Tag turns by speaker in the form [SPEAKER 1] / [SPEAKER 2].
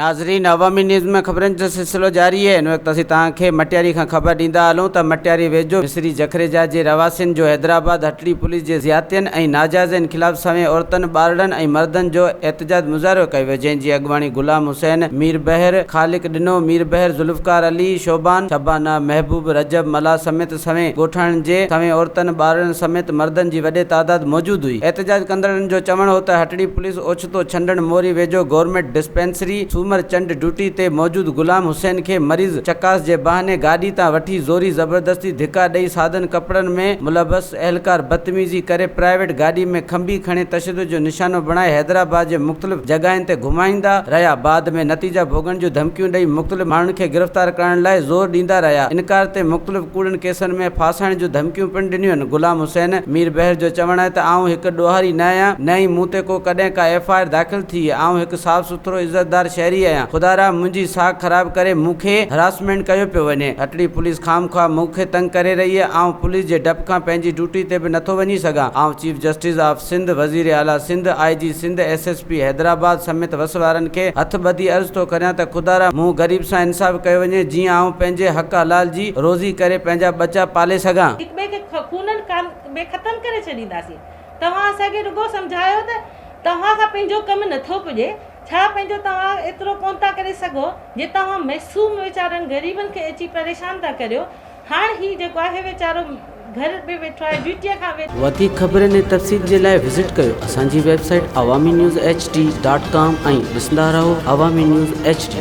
[SPEAKER 1] ناظرين عوامي نيوز ۾ خبرن جو سلسلو جاري آهي هن وقت اسين توهان کي مٽياري کان خبر ڏيندا هلون ته مٽياري ويجهو مصري جکريجا جي رهواسين جو حيدرآباد هٽڙي پوليس جي زيادتين ۽ ناجائزين خلاف سوين عورتن ٻارڙن ۽ مردن جو احتجاج مظاهرو ڪيو ويو جنهن جي اڳواڻي غلام حسين ميربحر، خالق ڏنو ميربحر، ذوالفقار علي، شعبان، شبانه، محبوب، رجب ملاح سميت سوين ڳوٺاڻن جي سوين عورتن ٻارڙن سميت مردن جي وڏي تعداد موجود هئي احتجاج ڪندڙن جو چوڻ هو ته هٽڙي پوليس اوچتو ڇنڊڻ موري ويجهو گورنمينٽ ڊسپينسري سومر چنڊ ڊيوٽي تي موجود غلام حسين کي مريض چڪاس جي بهاني گاڏي تان وٺي زوري زبردستي ڌڪا ڏئي سادن ڪپڙن ۾ ملبس اهلڪار بدتميزي ڪري پرائيويٽ گاڏي ۾ کنڀي کڻي تشدد جو نشانو بڻائي حيدرآباد جي مختلف جڳهين تي گهمائيندا رهيا بعد ۾ نتيجا ڀوڳڻ جون ڌمڪيون ڏئي مختلف ماڻهن کي گرفتار ڪرڻ لاء زور ڏيندا رهيا انڪار تي مختلف ڪوڙن ڪيسن ۾ ڦاسائڻ جون ڌمڪيون پڻ ڏنيون. غلام حسين مير بحر جو چوڻ آهي ته آئون هڪ ڏوهاري نه آهيان، نه ئي مون تي ڪو ڪڏهن ڪا ايف I R داخل ٿي، آئون هڪ صاف سٿرو عزتدار شهري آهيان، خدارا منهنجي ساک خراب ڪري مون کي هراسمينٽ ڪيو پيو وڃي، هٽڙي پوليس خامخواه مون کي تنگ ڪري رهي آهي، آئون پوليس جي ڊپ کان پنهنجي ڊيوٽي تي به نٿو وڃي سگهان، آئون چيف جسٽس آف سنڌ، وزير اعليٰ Sindh, I G Sindh, S S P Hyderabad سميت وس وارن کي هٿ ٻڌي عرض ٿو ڪريان ته خدارا مون غريب سان انصاف ڪيو وڃي جيئن آئون پنهنجي حق حلال جي روزي ڪري پنهنجا ٻچا پالي سگهان.
[SPEAKER 2] هڪ ٻئي کي خونن کان ۾ ختم ڪري ڇڏينداسين. توهان اسان کي رڳو سمجهايو ته توهان کان پنهنجو ڪم نٿو پڄي، ڇا پنهنجو توهان ايترو ڪونه ٿا ڪري سگهو جي توهان معصوم ويچارن غريبن کي اچي پريشان ٿا ڪريو. هاڻ هي جيڪو آهي ويچارو گهر به ويٺو آهي ڊيوٽيء کان ويٺو.
[SPEAKER 1] وڌيڪ خبرن ۽ تفصيل جي لاء وزٽ ڪيو اسان جي website Awami news H D dot com ۽ ڏسندا رهو عوامي نيوز ايڇ ڊي.